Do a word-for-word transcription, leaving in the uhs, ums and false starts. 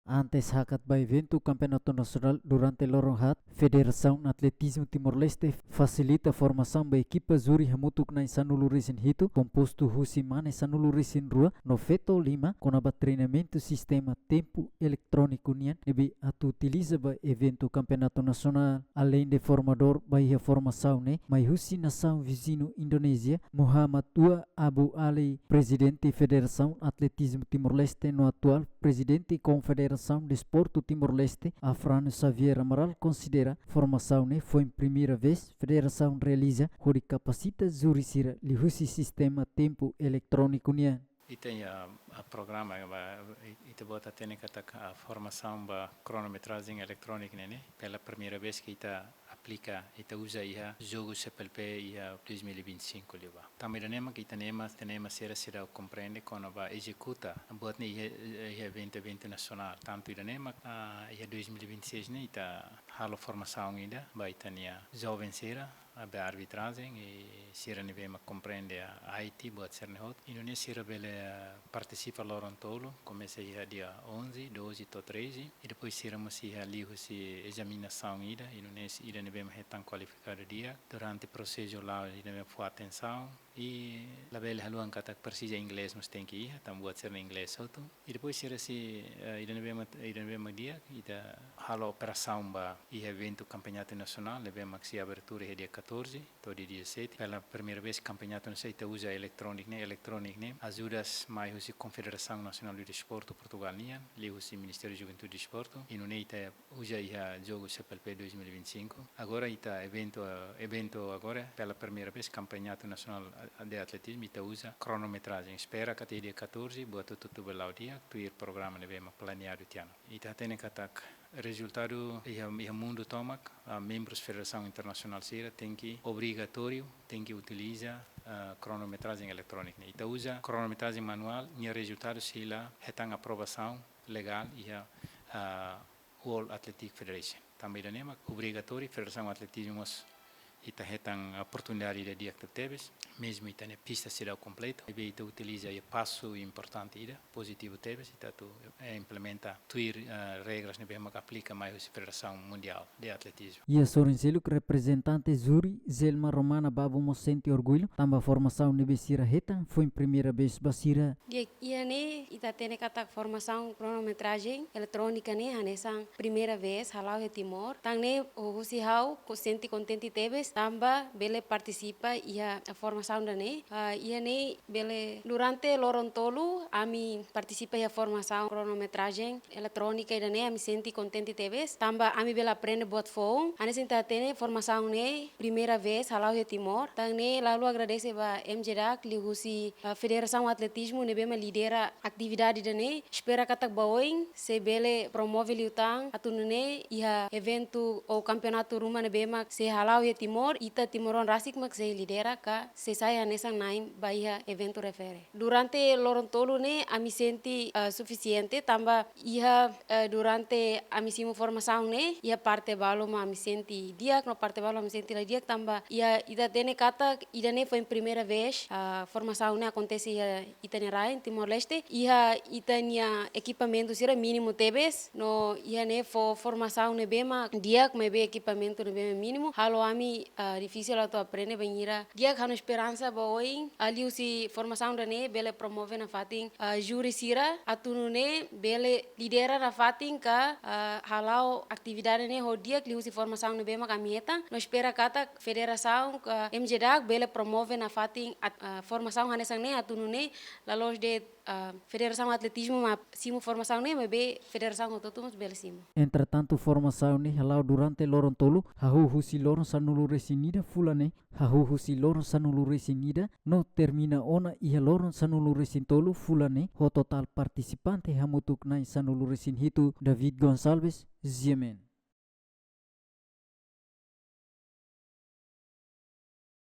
Antes hakat ba eventu Kampeonatu Nasionál durante loron haat, Federasaun Atletizmu Timor-Leste fasilita formasaun ba ekipa júri hamutuk na'in sanulu resin hitu, kompostu husi mane sanulu resin rua no feto lima, kona-ba treinamentu sistema tempu eletróniku nian ne'ebé atu utiliza ba eventu Kampeonatu Nasionál. Aleinde formadór ba iha formasaun ne'e, mai husi nasaun viziñu Indonézia, Muhammad Tua Abu Ali, prezidente Federasaun Atletizmu Timor-Leste no atuál prezidente Konfederasaun Desportu Timor-Leste, Afrânio Xavier Amaral, konsidera formasaun ne'e foin primeira vez federasaun realiza hodi kapasita júri sira liuhusi sistema tempu eletróniku nian. Ita iha, ah, programa ba, i-, ita-boot hatene katak, ah, formasaun ba kronometrajen eletrónika ne'e, ne'e pela primeira vez ke ita aplika, ita uza iha jogu C P L P iha dois mil e vinte e cinco liubá. Tanba ida-ne'e mak ita-nia ema, ita-nia ema sira seidauk komprende kona-ba ezekuta buat ne'e iha, iha eventu, eventu nasionál. Tantu ida-ne'e mak, ah, iha dois mil e vinte e seis ne'e ita halo formasaun ida ba ita-nia joven sira, ah, ba arbitrajen, i sira ne'ebé mak komprende a I T, buat sira-ne'e hotu. I nune'e sira bele, ah, partisipa loron tolu, komesa iha dia onze, doze to'o treze. I depois sira mós iha liuhusi ezaminasaun ida, i nune'e ida ne'ebé mak hetan kualifikadu di'ak durante prosesu la'o ida ne'ebé fó atensaun. I labele haluha katak presiza inglés mós tenke iha, tanba buat sira-ne'e inglés hotu. I depois sira sei, eh, ida ne'ebé mak, ida ne'ebé mak di'ak, ita halo operasaun ba iha eventu Kampeonatu Nasionál, ne'ebé mak sei abertura iha dia catorze to'o dia dezassete. Pela primeira vez Kampeonatu Nasionál ita uza eletróniku ne'e, eletróniku ne'e ajuda mai husi Konfederasaun Nasionál de Desportu Portugál nian, liuhusi Ministériu Juventude e Desportu, i nune'e ita uza iha jogu C P L P dois mil e vinte e cinco. Agora ita eventu, eh, eventu agora, pela primeira vez, Kampeonatu Nasionál de Atletizmu, ita uza kronometrajen. Espera katak dia catorze, buat hotu-hotu bele la'o di'ak, tuir programa ne'ebé mak planeadu tiha ona. Ita hatene katak rezultadu iha, iha mundu tomak, ah, membrus federasaun internasionál sira tenke obrigatóriu, tenke utiliza, ah, kronometrajen eletróniku ne'e. Ita uza kronometrajen manuál, nia rezultadu sei la hetan aprovasaun legál iha, ah, World Athletic Federation. Tanba ida-ne'e mak obrigatóriu, Federasaun Atletizmu mós ita hetan oportunidade ida di'ak tebes, mezmu ita-nia pista seidauk kompletu, ne'ebé ita utiliza iha pasu importante ida, pozitivu tebes, ita atu, eh, implementa tuir, eh, regras ne'ebé mak aplika mai husi Federasaun Mundiál de Atletizmu. Iha sorin seluk, reprezentante júri Zelma Romana Babo mós sente orgullu tanba formasaun ne'ebé sira hetan foin primeira vez ba sira. Di'ak, iha ne'e ita hatene katak formasaun kronometrajen eletrónika ne'e hanesan primeira vez hala'o iha Timor. Tan ne'e, ho-, husi ha'u, ha'u sente kontente tebes tanba bele partisipa iha formasaun ida-ne'e. Ah, iha ne'e bele durante loron tolu ami partisipa iha formasaun kronometrajen eletrónika ida-ne'e, ami sente kontente tebes tanba ami bele aprende buat foun. Hanesan ita hatene formasaun ne'e primeira vez hala'o iha Timor. Tan ne'e lalu agradese ba M J DAC liuhusi, ah, Federasaun Atletizmu ne'ebé mak lidera atividade ida-ne'e. Espera katak ba oin sei bele promove liután atu nune'e iha eventu ou kampeonatu ruma ne'ebé mak sei hala'o iha Timor, ita timoroan rasik mak sei lidera ka sei sai hanesan na'in ba iha eventu refere. Durante loron tolu ne'e ami sente, ah, sufisiente tanba iha, eh, durante ami simu formasaun ne'e, iha parte balu mak ami sente di'ak, no parte balu ami sente la di'ak tanba iha ita hatene katak ida-ne'e foin primeira vez, ah, formasaun ne'e akontese iha ita-nia rain Timor-Leste, iha ita-nia ekipamentu sira mínimu tebes, no iha ne'e fó formasaun ne'ebé mak di'ak maibé ekipamentu ne'ebé mak mínimu, halo ami, ah, difisil atu aprende bainhira di'ak. Ha'u-nia esperansa ba oin, ah, liuhusi formasaun ida-ne'e bele promove nafatin, ah, júri sira atu nune'e bele lidera nafatin ka, ah, hala'o atividade ne'e ho di'ak liuhusi formasaun ne'ebé mak ami hetan. No espera katak federasaun ka M J DAC bele promove nafatin at-, ah, formasaun hanesan ne'e atu nune'e la'ós de'it, ah, Federasaun Atletizmu mak simu formasaun ne'e maibé federasaun hotu-hotu mós bele simu. Entretantu, formasaun ne'e hala'o durante loron tolu, hahú husi loron sanulu resin ida fulan ne'e, hahú husi loron sanulu resin ida, no termina ona iha loron sanulu resin tolu fulan ne'e, ho totál partisipante hamutuk na'in sanulu resin hitu. David Gonçalves, G M N.